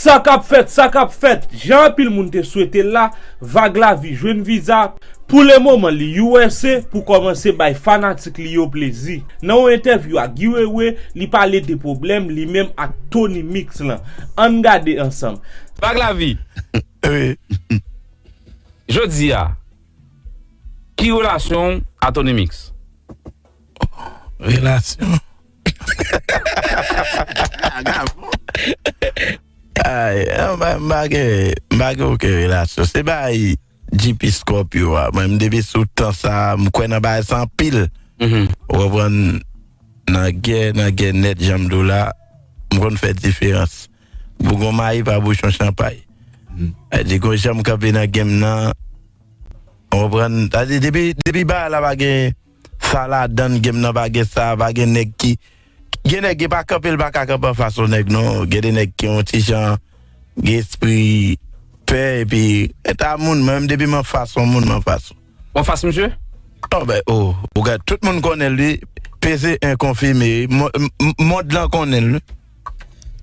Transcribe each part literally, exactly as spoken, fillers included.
Sa k ap fèt, sa k ap fèt. Jan anpil moun te swete l la, Vag Lavi jwenn viza. Pou lemoman, li U S A pou kòmanse bay fanatik li yo plezi. Nan yon entèvyou ak Guy Wewe, li pale de pwoblèm li menm ak Tony Mix lan. Ann gade ansanm. Vag Lavi. Wi. Jodi a, ki relasyon w a Tony Mix? Relasyon. Ay, m pa, m pa gen, m pa gen okenn relasyon. Se bay G P Scorpio a. Mwen, m depi sou tan sa, m kwè nan bagay sa anpil. Ou konprann? Nan gè, nan gè nèt, jan m di w la, m konn fè diferans. Bougon mayi pa bouchon chanpay. Sa di, gon jan m kanpe nan game nan, ou konprann? Sa di, depi, depi bagay la pa gen sa ladann, game nan pa gen sa, pa gen nèg ki, gen nèg ki pa kanpe, l pa ka kanpe anfas yon nèg, non. Gen de nèg ki yon ti jan, gen espri pè, epi, eta moun, mwen menm, depi m anfas yon moun, m anfas ou. Ou anfas misye? Oh, ben, oh, ou gade, tout moun konnen li, P C un konfime, mo-, m-, m-, mond lan konnen li.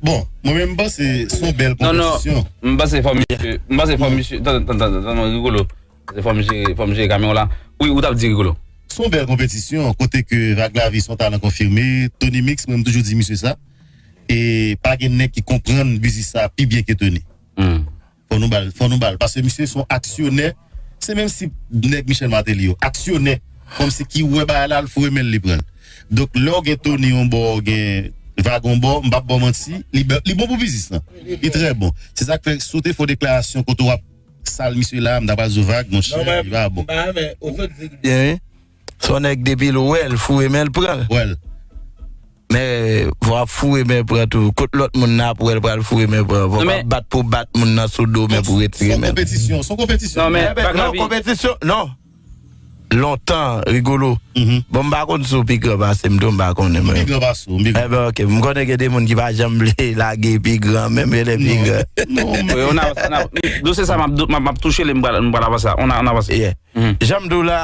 Bon, mwen menm, m panse se yon bèl konpetisyon. Non, non, m panse fò misye, m panse fò misye, tan, tan, tan, tan, tan, Rigolo. Se fò misye, fò misye kamyon la. Wi, ou t ap di, Rigolo. Se yon bèl konpetisyon, kote ke Vag Lavi se yon talan konfime, Tony Mix, mwen, m toujou di misye sa. E pa gen nèg ki konprann biznis sa pi byen ke Tony. Fò nou ba l, fò nou ba l. Paske misye se yon aksyonè. Se menm si nèg Michel Martelly yo, aksyonè. Kòmsi ki wè bagay la, l foure men l, li pran l. Donk, lè w gen Tony yon bò, w gen Vag yon bò, m p ap ba w manti, li, bè- li bon pou biznis lan. Li trè bon. Se sa k fè, si w te fè yon deklarasyon kote w ap sal misye la, m ta pral di w Vag, monchè, li pa bon. Byen, wi. Se yon nèg depi l wè l, foure men l pran l. Wè l. Men, fò ap foure men pran tou. Kot lòt moun nan ap wè l pral foure men pran? Fò pa bat pou bat moun nan sou do men pou retire men. Se yon konpetisyon, se yon konpetisyon. Non, men, Vag Lavi. Non, konpetisyon, non. Lontan, Rigolo. Bon, m pa konn si w pi gran pase m tou, m pa konnen, mwen. M pi gran pase w, m pi gran. Enben, oke. M konnen gen de moun ki pa janm vle lage pi gran, menm yo lè pi gran. Non, non, men. Wi, on a, on a, dosye sa, m ap, m ap, m ap touche li, m pral, m pral avanse. On a, on avance. Yeah. Jan m di w la,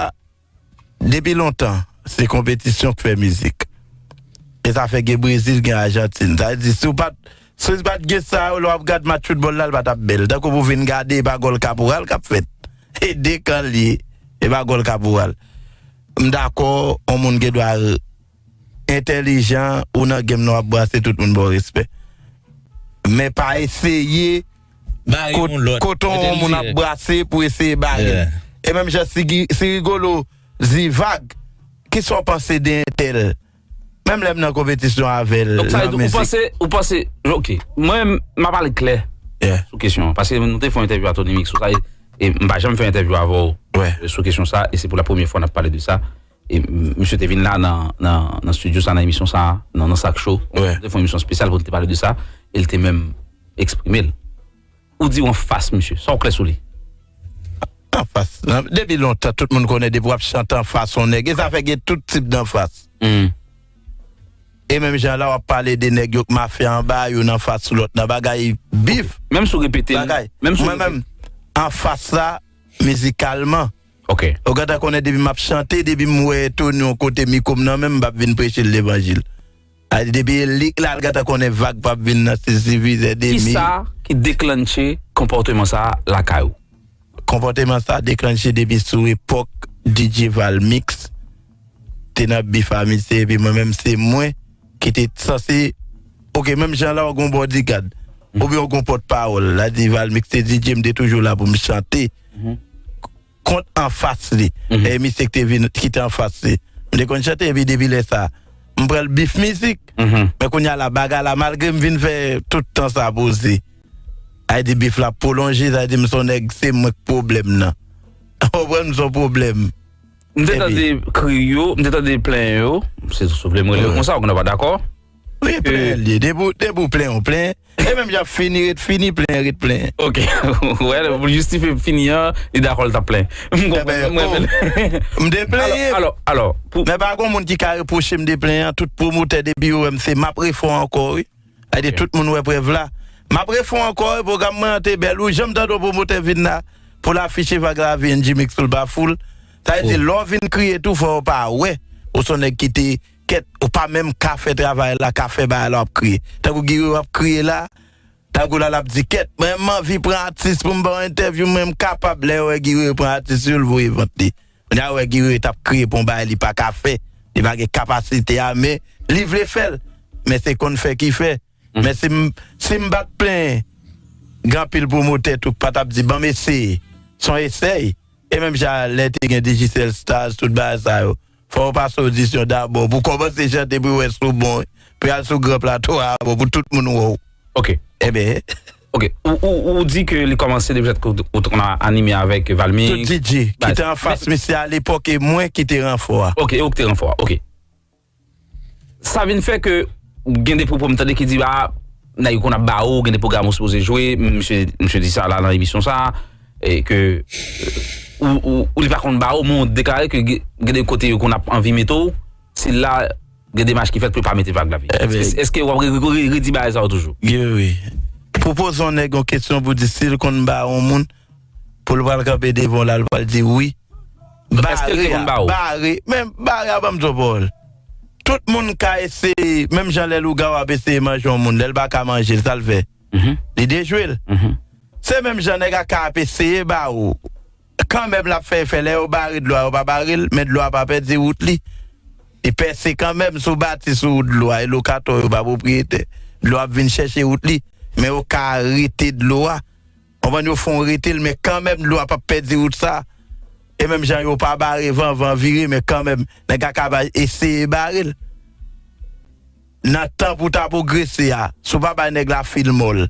depi lontan, se konpetisyon k fè mizik. E sa fè gen Brezil, gen Ajantin. Sa vle di, si w pa t, si w pa t gen sa yo, lè w ap gad match foutbòl la, l pa t ap bèl. Tankou pou vin gade, e pa gòl Kaporal k ap fèt. E de kan l ye, e pa gòl Kaporal. M dakò, yon moun gen dwa entèlijan, ou nan game nan w ap brase, tout moun ba w respè. Men pa eseye kote yon moun ap brase pou eseye bare l. E menm jan si, si Rigolo di Vag, kisa w panse de entèl? Menm lè m nan konpetisyon avè l nan mizik. Donk, sa vle di, ou panse, ou panse, oke, mwen, m ap pale klè sou kesyon an. Paske nou te fè yon entèvyou a Tony Mix sou sa, e, e m pa janm fè entèvyou avè w sou kesyon sa, e se pou la premyè fwa n ap pale de sa. E m-, misye te vin la nan, nan, nan estidyo sa, nan emisyon sa, nan, nan Sak Show. Nou te fè yon emisyon espesyal pou nou te pale de sa, e l te menm eksprime l. Ou di w anfas misye, sa w kwè sou li? Anfas. Nan, depi lontan, tout moun konnen depi w ap chante anfas yon nèg, e sa fè gen tout tip danfas. E menm jan la, w ap pale de nèg yo k mafya anba, youn anfas lòt, nan bagay bif. Menm si w repete l, bagay. Menm si w repete l. Mwen menm, anfas la, mizikalman, Ok. Ou gentan konnen depi m ap chante, depi m wè Tony yon kote mikwo m nan men m, m p ap vin preche l levanjil. A, depi e lik la, l gentan konnen Vag p ap vin nan stilvizè de mi. Kisa ki deklannche konpòteman sa a lakay ou? Konpòteman sa a deklannche depi sou epòk D J Valmix te nan bif a misye, epi mwen menm se mwen ki te sanse, oke, menm jan la w gon bodyguard, oubyen w gon pòtpawòl, la di Valmix te D J, m te toujou la pou m chante kont anfas li. E misye ki te vin, ki te anfas li. M te konn chante, epi depi lè sa, m pran l bif mizik. Men kounye a la, bagay la, malgre m vin fè tout tan sa poze, sa vle di bif la pwolonje, sa vle di m se yon nèg, se mwen k pwoblèm nan. Ou konprann, m se yon pwoblèm. M te tande kri yo, m te tande plenyen yo, se si w vle m rele yo konsa, ou konn pa dakò. Wi, plenyen l ye. Depi w, depi w plenyen, w plenyen. E menm jan fini, ret fini, plenyen, ret plenyen. Ok. Wè, pou l jistifye fini an, li dakò l t ap plenyen. M konprann, m renmen l. M te plenyen. Alò, alò, alò, pou... Men pa gon moun ki ka repwoche m de plenyen an, tout pwomotè depi yo wè m se m ap refè w ankò, wi. Sa vle di tout moun wè prèv la. M ap refè w ankò, wi, pwogram mwen an te bèl, wi, janm tande yon pwomotè vin la pou l afiche Vag Lavi and G-Mix pou l pa foul. Sa vle di lè w vin kriye tou, fò yo pa wè ou se yon nèg ki te kèt, ou pa menm ka fè travay la, ka fè bagay la, w ap kriye. Tankou Guiro ap kriye la, Tankou la l ap di, kèt, mwen m anvi pran atis pou m ba w entèvyou, mwen m kapab. Lè yo wè Guy Wewe pran atis yo, l voye vant li. Kounye a yo wè Guy Wewe t ap kriye pou yon bagay li pa ka fè, li pa gen kapasite a, men li vle fè l. Men se konn fè ki fè. Men si m, si m pa t plenyen, gen anpil pwomotè tou k pa t ap di, ban m eseye. Se yon esèy. E menm jan lè te gen Digicel Stars, tout bagay sa yo. Fò w pase odisyon dabò pou w kòmanse chante pou yo wè si w bon, pou y al sou gran plato a, bon, pou tout moun wè w. Ok. Ebyen. Ok. Ou, ou, ou di ke li kòmanse depi lè ke w, w te konn anime avèk Valmix. Tout D J ki te anfas misye alepòk e mwen ki te ranfò a. Ok, e ou ki te ranfò a. Ok. Sa vin fè ke gen de pwopo m tande ki di, a, nèg yo konn ap ba ou, gen de pwogram ou sipoze jwe, misye, misye di sa la nan emisyon sa, e ke, ou, ou, ou li pa konn ba ou, men w deklare ke gen, gen de kote yo konn ap anvi mete w, se la, gen demach ki fèt pou yo pa mete Vag Lavi. Ebyen. Èske, èske w ap re-, re-, re-, redi bagay sa yo toujou? Gen wi. Pwopoze yon nèg yon kesyon pou di si l konn ba yon moun, pou l pral kanpe devan w la, l pral di wi. Èske l te konn ba ou? Bare, men bare a ban m di w pawòl. Tout moun ka eseye, menm jan lè lougawou ap eseye manje yon moun, lè l pa ka manje l, sa l fè? Li dejwe l. Se menm jan nèg la ka ap eseye ba ou. Kanmenm l ap fè efè, lè yo bare dlo a, yo pa bare l, men dlo a pa pèdi wout li. Li pèse kanmenm, si w bati sou wout dlo a, e lokatè w yo pa pwopriyetè. Dlo a ap vin chèche wout li, men yo ka arete dlo a. Konprann, yo fè w rete l, men kanmenm dlo a p ap pèdi wout sa. E menm jan yo pa bare van, van vire, men kanmenm, nèg la ka ba, eseye bare l. Nan tan pou w ta pwogrese a, si w pa bay nèg la fil mòl,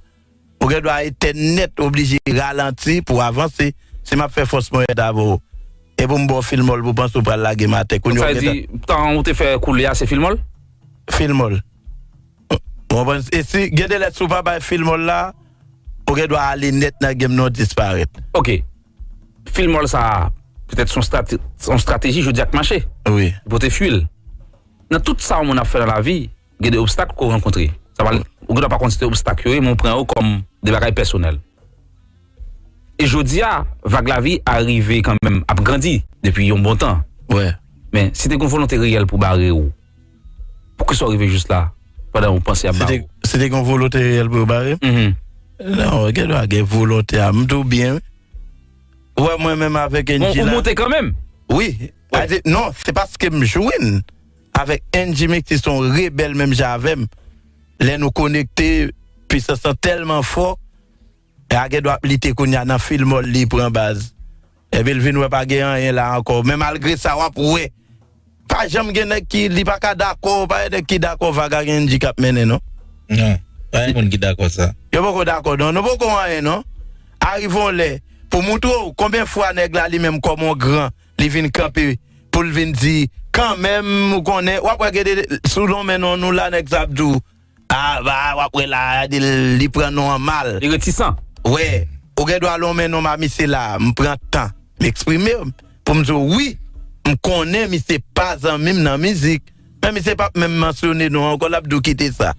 ou gen dwa etèn nèt, oblije ralanti pou w avanse. Si m ap fè fòs monyèt avè w, e pou m ba w fil mòl pou w panse w pral lage m atè. Kounye a ou gentan. Sa vle di, tan ou te fè koule a, se fil mòl? Fil mòl. Ou konprann? E si, gen de lè, si w pa bay fil mòl la, ou gen dwa ale nèt nan game nan, w disparèt. Ok. Fil mòl sa a, petèt se yon strate-, se yon estrateji jodi a k mache. Wi. Pou te fui l. Nan tout sa yon moun ap fè nan lavi, gen de obstak ke w rankontre. Sa va, ou gen dwa pa konn si se obstak yo ye, men w pran yo kòm de bagay pèsonèl. E jodi a, Vag Lavi arive kanmenm, ap grandi depi yon bon tan. Wi. Men, si te gen yon volonte reyèl pou bare w, poukisa w rive jis la, pandan w panse ap bare w? Si te, si te gen yon volonte reyèl pou yo bare m? Mhm. Non, gen dwa gen volonte a. M di w byen, wi. Ou wè mwen menm avèk N G la. Bon, ou monte kanmenm? Wi. Wi. Adi, non, se paske m jwenn avèk N G Mix, se yon rebèl menm jan avè m. Lè nou konekte, pisans lan tèlman fò, e a gen dwa ap lite kounye a nan fil mòl li pran baz. Epi l vin wè pa gen anyen la ankò. Men malgre sa, w ap wè. Pa janm gen nèg ki, li pa ka dakò, pa gen nèg ki dakò Vag ak N G k ap mennen, non. Non, pa gen moun ki dakò sa. Yo poko dakò, non. Nou poko anyen, non. Arive yon lè, pou montre w konbyen fwa nèg la li menm kòm yon gran, li vin kanpe, pou l vin di, kanmenm, ou konnen, w ap wè gen de, sou lonmen non nou la, nèg sa ap di w, a, ba, w ap wè la, di l, li pran non an mal. Li retisan. Wè, ou gen dwa lonmen non m a misye la, m pran tan, m eksprime m, pou m di w, wi, m konnen misye pa zanmi m nan mizik. Men misye p ap menm mansyone non an ankò, l ap di w kite sa.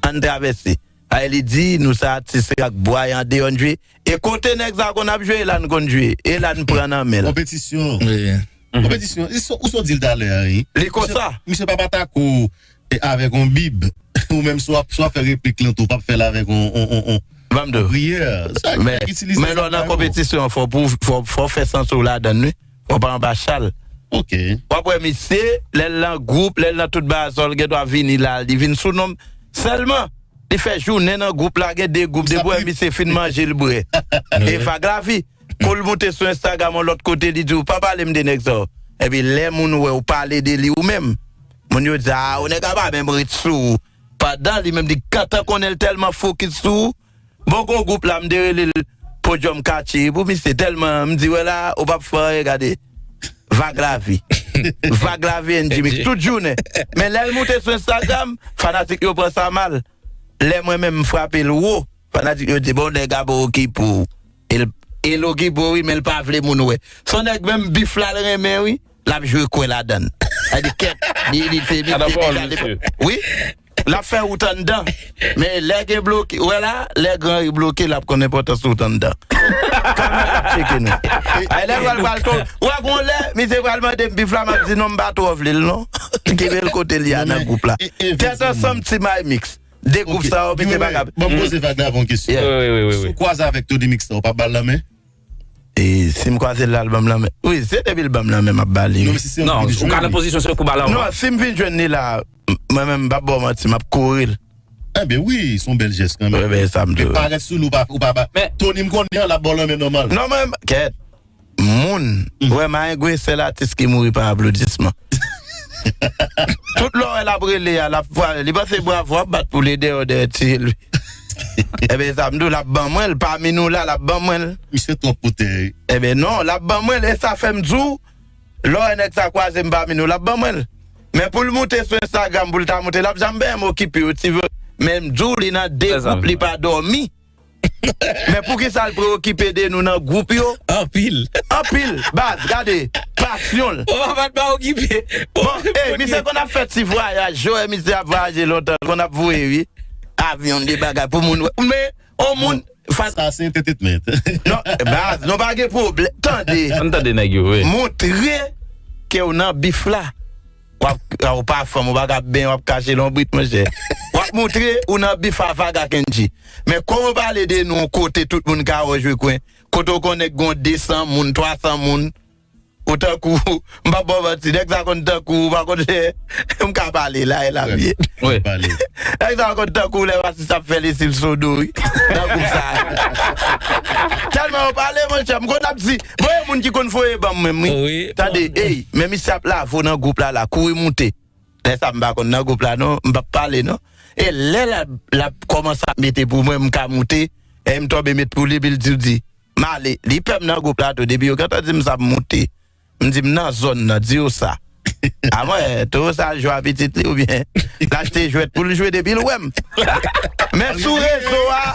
Ann travèse. Ay, li di, nou se atis ak bwa e andeyò n jwe. E kote nèg sa konn ap jwe, e la n konn jwe. E la n pran nan men l. Konpetisyon. Wi. Konpetisyon. Ou sa w di l talè a, wi. Li konsa. Misye, misye pa atake w e avèk yon bib. Ou menm, si w ap, si w ap fè replik lan tou, w p ap fè l avèk yon, yon, yon, yon, yon priyè. Sa, men, nèg itilize men lè w nan konpetisyon, fò pou, fò, fò w fè santi w ladann, wi. Fò w pa anba chal. Ok. W ap wè misye, lè l nan gwoup, lè l nan tout bagay sa, l gen dwa vini la, li vin sou non m. Sèlman, li fè jounen nan gwoup la, gen de gwoup, depi w wè misye fin manje, l bwè. E Vag Lavi. Kou l moute sou Instagram yon lòt kote, li di w, pa pale m de nèg sa yo. Epi lè moun wè w pale de li ou menm, moun yo di, a, ou nèg la pa menm ret sou ou. Pandan li menm, li gentan konnen l tèlman fokis sou ou. Bon, gon gwoup la, m te rele l Podium Catchy pou misye, tèlman m di, wè la, ou p ap fè anyen, gade. Vag Lavi. Vag Lavi N G Mix, tout jounen. Men lè l moute sou Instagram, fanatik yo pran sa mal. Lè mwen menm m frape l wo, fanatik yo di, bon, nèg la pa okipe w. E l, e l okipe w, wi, men l pa vle moun wè. Se yon nèg menm bif la l renmen, wi, l ap jwe kwè ladann. Sa di kèt, li, li se misye ki gade. Wi, l ap fè wout anndan. Men lè gen bloke, wè la, lè Gran Ri bloke, l ap konn enpòtans wout anndan. Kanmenm l ap tcheke nou. Ay, lè l pral, pral tou, wè gon lè, misye pral mande m bif la, m ap di non, m pa twò vle l, non. Kenbe l kote l ye a nan gwoup la. Tèt ansanm, Team Imix. De gwoup sa yo, pete bagay. Bon, poze Vag la yon kesyon. Si w kwaze avèk Tony Mix la, ou p ap ba l lanmen? E si m kwaze l la, l ban m lanmen. Wi, se depi l ban m lanmen, m ap ba li. Non, men si se yon... Non, ou ka nan pozisyon se pou ba l anvan. Non, si m vin jwenn li la, m- mwen menm, m p ap ba w manti, m ap kouri l. Enben wi, se yon bèl jès kanmenm. Wi, men sa m di w. Parèt sou li, ou pa, ou pa ba. Tony, m konnen an, l ap ba w lanmen nòmal. Non, men, kèt. Moun, vrèman, e gwe sèl atis ki mouri pa aplodisman. Tout lè w wè l ap rele a, l ap vwale, li panse bravo ap bat pou li deyò dèyè tiye l. Enben, sa m di w, l ap ban mwen l, pami nou la, l ap ban mwen l. Misye twòp pou tè. Enben, non, l ap ban mwen l, e sa fè m di w, lè w wè nèg sa kwaze m pami nou, l ap ban mwen l. Men pou l moute sou Instagram, pou l ta moute, l ap janm benyen m okipe yo, ti vre. Men m di w, li nan de gwoup, li pa dòmi. Men poukisa l preokipe de nou nan gwoup yo? Anpil. Anpil. Baz, gade, pasyon l. Ou pa pa t pa okipe. Bon, ey, misye konn ap fè ti vwayaj, yo, e misye ap vwayaje lontan, l konn ap voye, wi. Avyon, de bagay pou moun wè. Men, on moun, sa se entertainment. Non, baz, nou pa gen pwoblèm. Tande. Ann tande nèg yo, wi. Montre ke w nan bif la. W ap, ou pa fanm, ou pa ka benyen, w ap kache lonbrit, monchè. W ap montre ou nan bif a Vag ak Angie. Men kòman w pale de nou yon kote tout moun ka wè w jwe kwen, kote w konnen gen de san moun, twa san moun, ou tankou, m p ap ba w manti, nèg sa konn tankou, ou pa konn, m ka pale la, e la m ye. Wi. Nèg sa konn tankou lè rasis ap fè lesil sodo, wi. Nan gwoup sa. Tèlman yo pale, monchè, m konn ap di, bon, e moun ki konn voye ban m menm, wi. Tande, ey, men misye ap lave w nan gwoup la, la, kouri moute. Lè sa m pa konn nan gwoup la non, m p ap pale non. E lè l ap, l ap kòmanse ap mete pou mwen, m ka moute, e m tonbe met pou li, epi l di, di, m ale. Li pè m nan gwoup la tou, depi yo gentan di m sa, m moute. M di, m nan zòn nan, di yo sa. A mwen, Towo sa al jwe a pitit li oubyen l achte jwèt pou l jwe depi l wè m. Men sou rezo a,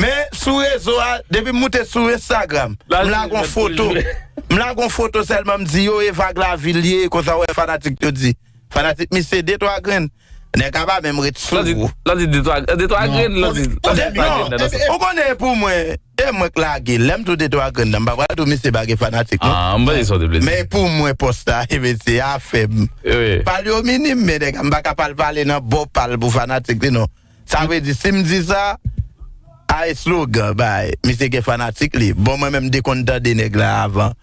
men sou rezo a, depi m moute sou Instagram, m lage yon foto. M lage yon foto sèlman, m di yo e Vag Lavi l ye, konsa w wè fanatik yo di. Fanatik misye de twa grenn. Nèg la pa menm ret sou ou. Lè w di de twa, de twa grenn, lè w di, lè w di de twa grenn nan sa. Ou konnen pou mwen, e mwen k lage l. Lè m di w de twa grenn nan, m pa pral di w misye pa gen fanatik non. Ah, m panse sa w te vle di. Men pou mwen pòs la, e mesye a fè m. Wi. Pale yo minim, men nèg la, m pa ka pale pale nan bò pal pou fanatik li non. Sa vle di, si m di sa, a eslogan, bay, misye gen fanatik li. Bon, mwen menm, m te konn tande nèg la avan.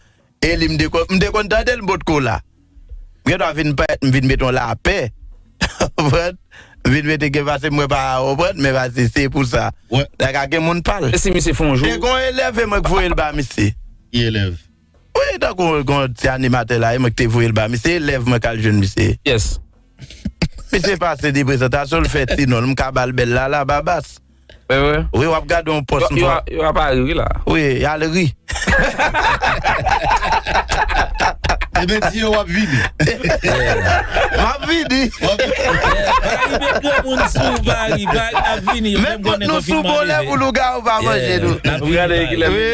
E li, m te konn, m te konn tande l, m potko la. M gen dwa vin parèt, m vin mete yon lapè. Konprann? M vin mete gen pase mwen pa konprann, men pase se pou sa. Nèg la gen moun pa l. E si misye fè yon jou? Te gon elèv e mwen k voye l ba misye. Ki elèv? Wi, tankou gon ti animatè la, e mwen k te voye l ba misye, elèv mwen k al jwenn misye. Yes. Misye pase de prezantasyon, l fè ti non l, m ka ba l bèl la, la, Babas. Wi, wi. Wi, w ap gade yon pòs m fè. Yo, yo ap ri, wi, la. Wi, y al ri. Ebyen, di yo w ap vini. M ap vini. W ap vini. Pari met granmoun sou, Pari, Pari ap vini. Menm kont nou sou bon lè pou lougawou pa manje nou. N ap gade kilè. Wi.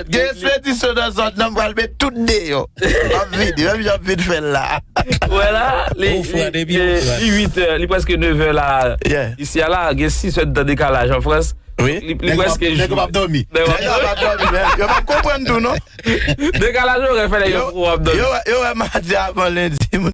Gen ekspedisyon nan zòn nan, m pral met tout deyò. M ap vini, menm jan m vin fè l la. Ou wè la, li, li, li uit è, li prèske nevè la. Isi a la, gen sis è de tan dekalaj an Frans. Wi. Li, li prèske jou. Nèg yo p ap dòmi. Nèg yo p ap dòmi, men yo p ap konprann tou, non. Dekalaj orè fè nèg yo p ap dòmi. Yo, yo wè madi avan lendi, mwen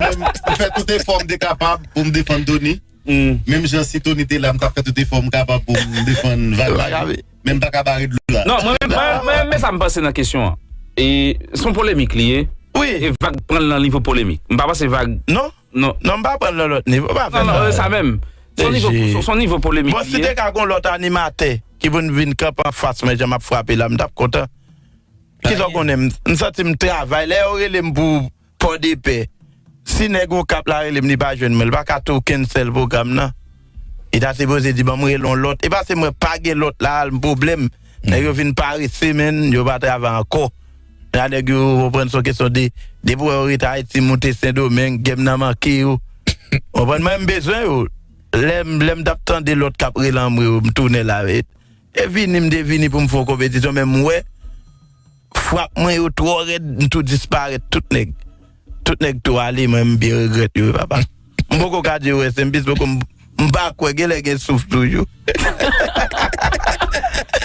menm, m fè tout efò m te kapab pou m defann Tony. Menm jan si Tony te la, m t ap fè tout efò m kapab pou m defann Vag la. Men m pa ka bare dlo a. Non, mwen menm, mwen, mwen, men sa m panse nan kesyon an. E, se yon polemik li ye. Wi. E Vag pran l nan nivo polemik. M pa panse Vag. Non. Non. Non, m pa pran l nan lòt nivo. Pa fè sa. Non, non, sa menm. Se yon nivo, se yon nivo polemik li ye. Bon, si te ka gon lòt animatè ki pou n vin kanpe anfas mwen, jan m ap frape la, m t ap kontan. Kisa w konnen, m, m santi m travay. Lè yo rele m pou Pòdepè. Si nèg Okap la rele m, li pa jwenn mwen, li pa ka tou cancel pwogram nan. Li ta sipoze di, "Ban m rele yon lòt." E pa se mwen pa gen lòt la, al m pwoblèm. Nèg yo vin parese, menn, yo pa travay ankò. La nèg yo konprann se yon kesyon de, depi w wè yo rete Ayiti, moute Sendomeng, gèm nan manke yo. Konprann, mwen, m bezwen yo. Lè m, lè m t ap tande lòt k ap rele anmwe yo, m tounen la. E, e vini, m te vini pou m fè yon konpetisyon, men m wè frap mwen yo twò rèd, m tou disparèt, tout nèg. Tout nèg tou ale, mwen m byen regrèt yo, wi, papa. M poko ka di yo rès, m plis poko m, m pa kwè, genlè gen souf toujou.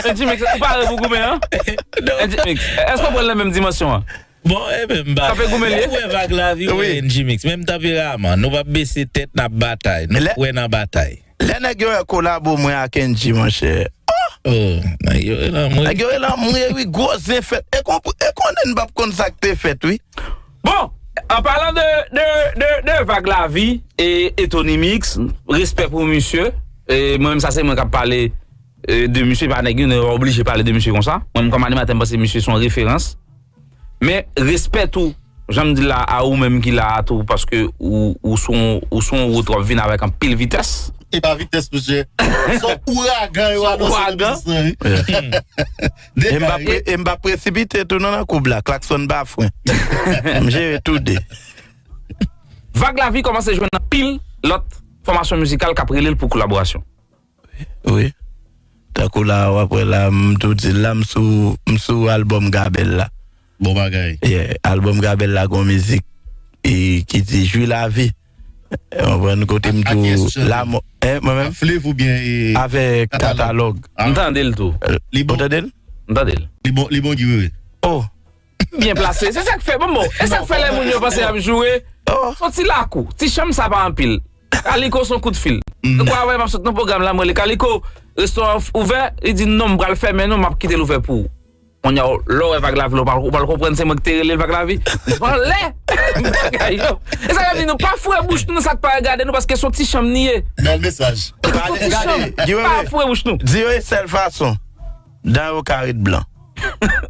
Eddy Mix, ou pare pou goumen an? Eddy Mix, èske w pran l nan menm dimansyon an? Bon, e menm bagay. Lè ou wè Vag Lavi, ou wè N G Mix. Menm tanperaman, nou p ap bese tèt, n ap batay. Nou kwè nan batay. Lè nèg yo wè kolabo mwen ak N G, monchè. Oh, nèg yo rele anmwe. Nèg yo rele anmwe, wi, gwo zen fèt. E kon, e konnen n p ap konn sa k te fèt, wi. Bon, an palan de, de, de, de Vag Lavi e, e Tony Mix, respè pou misye. E mwen menm, sa se mwen k ap pale, e, de misye, pa nèg yo, nou pa oblije pale de misye konsa. Mwen menm, kòm animatè, m panse misye se yon referans. Men respè tou, jan m di la, a ou menm ki la a tou, paske ou, ou sou, ou sou yon wout w ap vin avèk anpil vitès. E pa vitès, mesye. Se yon ouragan yo anonse nan biznis lan, wi. E m p ap pre- e m p ap presipite tou non nan koub la, klaksonn pa fren. M jere tou de. Vag Lavi kòmanse jwenn anpil lòt fòmasyon mizikal k ap rele l pou kolaborasyon. Wi. Tankou la, w ap wè la, m tou di l la, m sou, m sou albòm Gabèl la. Bon bagay. Yeah, albòm Gabèl la gon mizik e, ki di Jwi lavi. Ou konprann kote m tou la, mwen menm? Flev oubyen e, avèk Katalòg. Katalòg. M tande l tou. Ou tande l? M tande l. Li bon, li bon, Guy Wewe. Oh. Byen plase. Se sa k fè, bon, bon. E sa k fè lè moun yo panse y ap joure. Oh. Se yon ti lakou. Ti chanm sa pa anpil. Kaliko se yon kout fil. Ou kwè avè m ap sot nan pwogram la, mwen rele Kaliko, restoran an ouvè, li di non, m pral fèmen non, m ap kite l ouvè pou ou. Kounye a, lè w wè Vag Lavi la, ou pral, ou pral konprann se mwen ki te rele l Vag Lavi. Anlè bagay yo. E sa k ap di nou, pa foure bouch nou nan sa k pa regade nou, paske se yon ti chanm ni ye. Bèl mesaj. Se yon ti chanm. Pa foure bouch nou. Di yo yon sèl fason. Dan yo ka ret blan.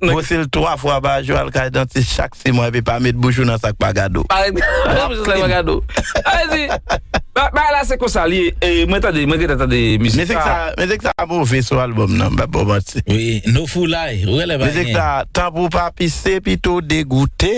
Bwose l twa fwa pa jou, al kay dantis chak sis mwa, epi pa met bouch ou nan sa k pa gade w. Pa met bouch nan sa k pa gade w. Sa vle di, ba- bagay la se konsa li ye. E, mwen tande, mwen gentan tande mizik sa. Mizik sa, mizik sa move sou albòm nan, m p ap ba w manti. Wi, no foulay, ou wè lè pa gen. Mizik sa, tan pou w pa pise, pito w degoute.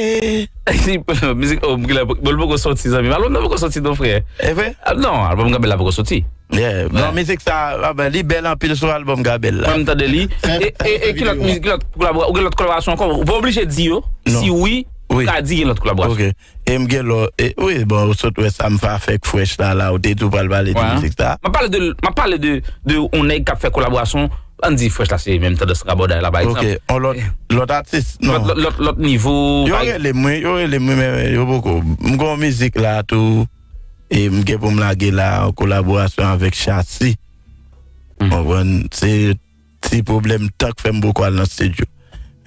Mizik, oh, m genlè, bon, l poko soti, zanmi m. Albòm nan poko soti non, frè. E vre? Ah, non, albòm Gabèl la poko soti. Yeah. Bon, mizik sa, ah ben, li bèl anpil sou albòm Gabèl la. Mwen, m tande li. E, e, e ki lòt mizik, ki lòt kolabora-, ou gen lòt kolaborasyon ankò? Ou pa oblije di yo. Si wi, ou ka di gen lòt kolaborasyon. Ok. E m gen lò, e, wi, bon, ou sot wè sa m fè avèk Fresh la, la, ou te tou pral pale de mizik sa. M ap pale de, m ap pale de, de yon nèg k ap fè kolaborasyon, ann di Fresh la, se menm tandans rabòday la, pa egzanp. Ok, yon lòt, lòt atis, non. Lòt, lòt, lòt, lòt nivo. Yo rele m, wi, yo rele m, wi, men yo poko. M gen yon mizik la tou. E m gen pou m lage la an kolaborasyon avèk Chasi. Konprann? Se ti pwoblèm tan k fè m poko al nan estidyo.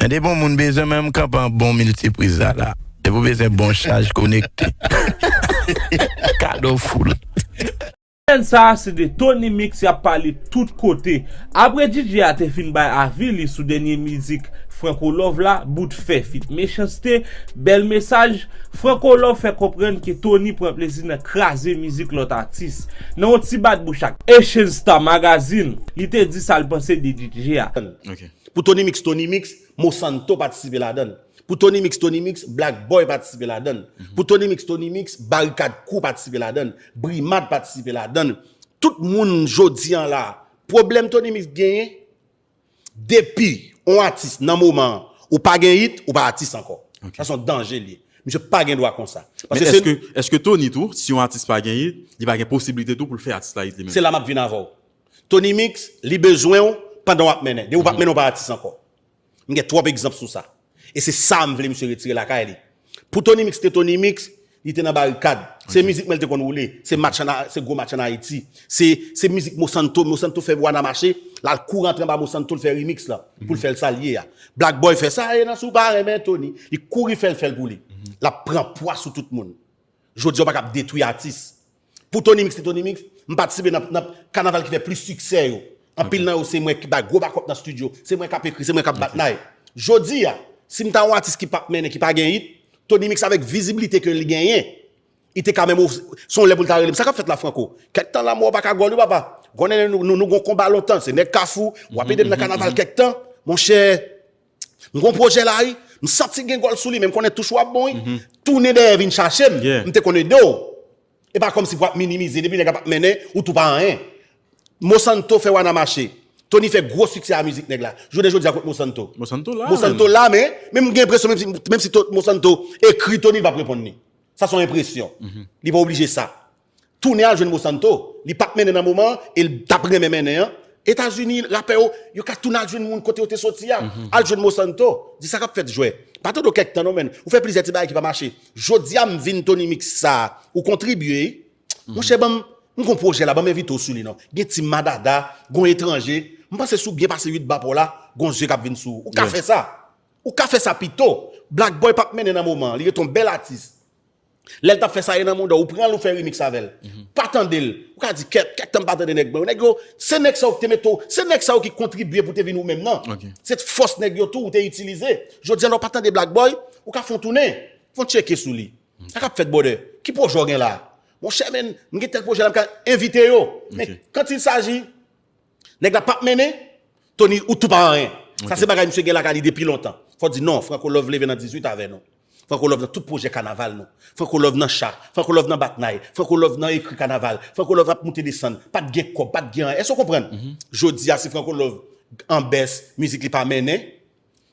Men depi yon moun bezwen mwen, m kanpe an bon miltipriz la, la. Depi w bezwen bon chaj konekte. Kado full. Semèn sa a, se de Tony Mix y ap pale tout kote. Apre D J a te fin bay avi li sou dènye mizik Franco Love la, Bout Fè feat Mechanste, Bèl Mesaj, Franco Love fè konprann ke Tony pran plezi nan kraze mizik lòt atis. Nan yon ti bat bouch ak Asian Star Magazine, li te di sa l panse de D J a. Ok. Pou Tony Mix, Tony Mix, Mosanto patisipe ladan l. Pou Tony Mix, Tony Mix, Black Boy patisipe ladan l. Pou Tony Mix, Tony Mix, Barikad Crew patisipe ladan l. Brimad patisipe ladan l. Tout moun jodi an la, pwoblèm Tony Mix genyen, depi yon atis nan moman an, ou pa gen hit, ou pa atis ankò. Ok. Sa se yon danje li ye. Misye pa gen dwa konsa. Men paske se èske, èske Tony tou, si yon atis pa gen hit, li pa gen posiblite tou pou l fè atis la hit li menm? Se la m ap vin avè w. Tony Mix, li bezwen w pandan w ap mennen. Depi w p ap mennen, w pa atis ankò. M gen twòp egzanp sou sa. E se sa m vle misye retire lakay li. Pou Tony Mix te Tony Mix, li te nan Barikad. Se mizik mwen li te konn woule. Se match an A-, se gwo match an Ayiti. Se, se mizik Mosanto. Mosanto fè Wana mache. L al kouri antre anba Mosanto, l fè remix la. Pou l fè l sa l ye a. Black Boy fè sa, e nan si w pa renmen Tony. Li kouri fè l, fè l pou li. L ap pran pwa sou tout moun. Jodi a, w pa kab detwi atis. Pou Tony Mix, se Tony Mix, m patisipe nan, nan kanaval ki fè plis siksè yo. Anpil nan yo, se mwen ki bay gwo bakòp nan estidyo, se mwen k ap ekri, se mwen k ap bat nay. Jodi a, si m ta yon atis ki p ap mennen, ki pa gen hit, Tony Mix avèk vizibilite ke li genyen, li te ka menm, se yon lè pou l ta rele m. Sa k ap fèt la, Franco? Kèk tan la, mò pa ka gòl wi, papa. Konnen nou, nou, nou gon konba lontan, se nèg Kafou, w ap ede m nan kanaval kèk tan, monchè. M gon pwojè la wi, m santi gen gòl sou li, men m konnen touch ou ap bon wi. Tounen dèyè vin chache m, m te konn ede w. E pa kòmsi pou ap minimize, depi nèg la p ap mennen, ou tou pa anyen. Mosanto fè Wana mache. Tony fè gwo siksè a mizik nèg la. Jounen jodi a kot Mosanto? Mosanto la, Mosanto la, men, men m gen enpresyon menm si, menm si to-, Mosanto ekri Tony, li p ap reponn li. Sa se yon enpresyon. Li pa oblije sa. Tounen al jwenn Mosanto. Li p ap mennen nan moman an, e l t ap renmen mennen an. Etazini, rapè yo, yo ka tounen al jwenn moun kote yo te soti a. Al jwenn Mosanto, di sa k ap fèt jwè. Pa tande w kèk tan non, men. Ou fè plizyè ti bagay ki pa mache. Jodi a, m vin Tony Mix sa a, ou kontribye. Monchè, ban m, m gon pwojè la, ban m envite w sou li non. Gen Team Madada, gon etranje. M panse si w byen pase uit ba pa w la, gon zye k ap vin sou ou. Ou ka fè sa. Ou ka fè sa pito. Black Boy p ap mennen nan moman an. Li ret yon bèl atis. Lè l t ap fè Sa ye nan mouda w, ou pran l, ou fè remix avè l. Pa tande l. Ou ka di, kèt, kèt tan m pa tande nèg mwen yo. Nèg yo, se nèg sa yo ki te mete w, se nèg sa yo ki kontribye pou te vin ou menm nan. Se fòs nèg yo tou ou te itilize. Jodi a, lè w pa tande Black Boy, ou ka fè yon tounen. Fè yon tcheke sou li. Sa k ap fèt, brother? Ki pwojè w gen la? Monchè, men, m gen tèl pwojè la, m ka envite yo. Men, quand il s'agit, nèg la p ap mennen, Tony, ou tou pa anyen. Sa se bagay misye gen lakay li depi lontan. Fò w di non, Franco Love leve nan dizuit avè nou. Franco Love nan tout pwojè kanaval nou. Franco Love nan cha, Franco Love nan batnay, Franco Love nan ekri kanaval, Franco Love ap moute desann, pa t gen kòb, pa t gen anyen. Èske w konprann? Jodi a, si Franco Love an bès, mizik li pa mennen,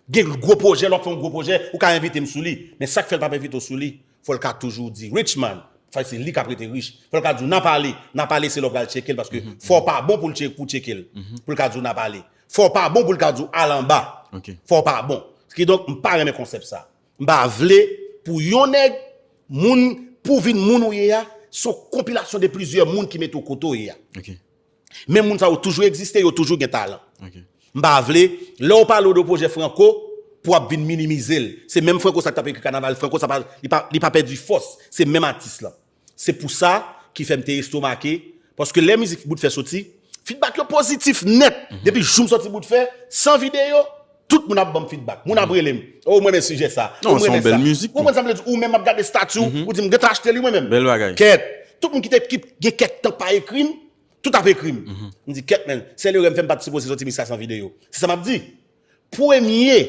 gen gwo pwojè, lè w ap fè yon gwo pwojè, ou ka envite m sou li. Men sa k fè l p ap envite w sou li, fò l ka toujou di, Richman, fò se li k ap rete rich. Fò l ka di w, n a pale, n a pale, se lè w pral tcheke l, paske fò w pa bon pou l tche-, pou tcheke l. Pou l ka di w, n a pale. Fò w pa bon pou l ka di w, al anba. Fò w pa bon. Kidonk, m pa renmen konsèp sa. M pa vle pou yon nèg, moun, pou vin moun ou ye a, se yon konpilasyon de plizyè moun ki mete w kote w ye a. Men moun sa yo toujou egziste, yo toujou gen talan. M pa vle, lè w pale w de pwojè Franco, pou w ap vin minimize l. Se menm Franco sa k t ap ekri kanaval, Franco sa pa, li pa, li pa pèdi fòs. Se menm atis lan. Se pou sa ki fè m te estomake, paske lè mizik Bout Fè soti, feedback yo pozitif nèt. Depi jou m soti Bout Fè, san videyo, tout moun ap ban m feedback. Moun ap rele m. Oh, mwen renmen sijè sa. Oh, mwen renmen sa. Ou konprann sa m vle di? Ou menm ap gade estati w, ou di m gentan achte li mwen menm. Bèl bagay. Kèt. Tout moun ki te, ki gen kèk tan pa ekri m, tout ap ekri m. M di, kèt, men, sèl erè m fè, m pa t sipoze soti mizik sa san videyo. Se sa m ap di. Premye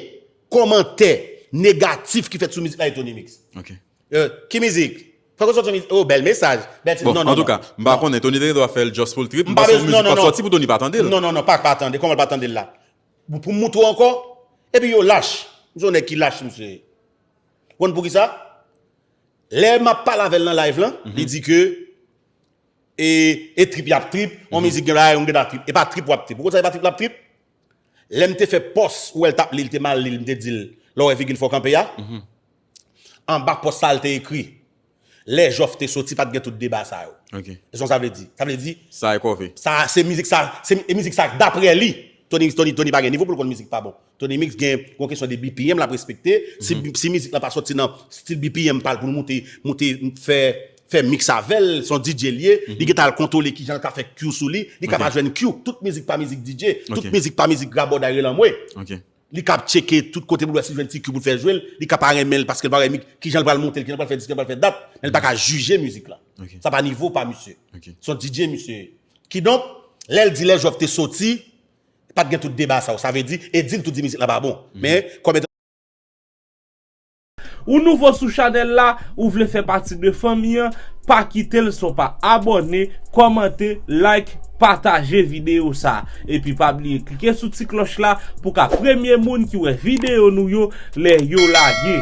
kòmantè negatif ki fèt sou mizik la, e Tony Mix. Euh, ki mizik? Franco soti yon mizik. Oh, bèl mesaj. Bèl ti, non, non, non. Antouka, m pa konnen, Tony te gen dwa fè l just pou l trip, m panse yon mizik p ap soti pou Tony pa tande l. Non, non, non, pa, pa tande. Kòman l pa tande l la? Pou, pou m moutre w ankò? Epi yo lach. M se yon nèg ki lach, misye. Ou konn poukisa? Lè m ap pale avè l nan live lan, li di ke e, e trip y ap trip, yon mizik gen bagay, yon gen trip. E pa trip w ap trip. Ou konn sa e pa trip l ap trip? Lè m te fè pòs, ou wè l t ap li, l te mal li, m te di l, lè w wè vigil fò w kanpe a? Anba pòs sa, l te ekri, lè Jòf te soti, pa t gen tout deba sa yo. E sa sa vle di? Sa vle di, sa e kòve. Sa, se mizik sa, se, e mizik sa, daprè li, Tony, Tony, Tony pa gen nivo pou l konn mizik pa bon. Tony Mix gen yon kesyon de B P M l ap respekte. Si, si mizik la pa soti nan stil B P M pa l pou l moute, moute, fè, fè mix avè l, se yon D J l ye, li gentan al kontwole kijan l ka fè Q sou li, li ka pa jwenn Q. Tout mizik pa mizik D J, tout mizik pa mizik rabòday rele anmwe. Li ka ap tcheke tout kote pou l wè si l jwenn ti Q pou l fè jwe l, li ka pa renmen l paske l pa wè mi-, kijan l pral monte l, kijan l pral fè dis, kijan l pral fè dat, men l pa ka jije mizik la. Sa pa nivo pa misye. Se yon D J misye ye. Kidonk, lè l di lè Jòf te soti, pa t gen tout deba sa yo. Sa vle di, Edil tou di mizik la pa bon. Men, kòm Ou nouvo sou chanèl la, ou vle fè pati de fanmi an, pa kite l san w pa abòne, kòmante, like, pataje videyo sa. Epi pa bliye klike sou ti klòch la pou w ka premye moun ki wè videyo nou yo lè yo lage.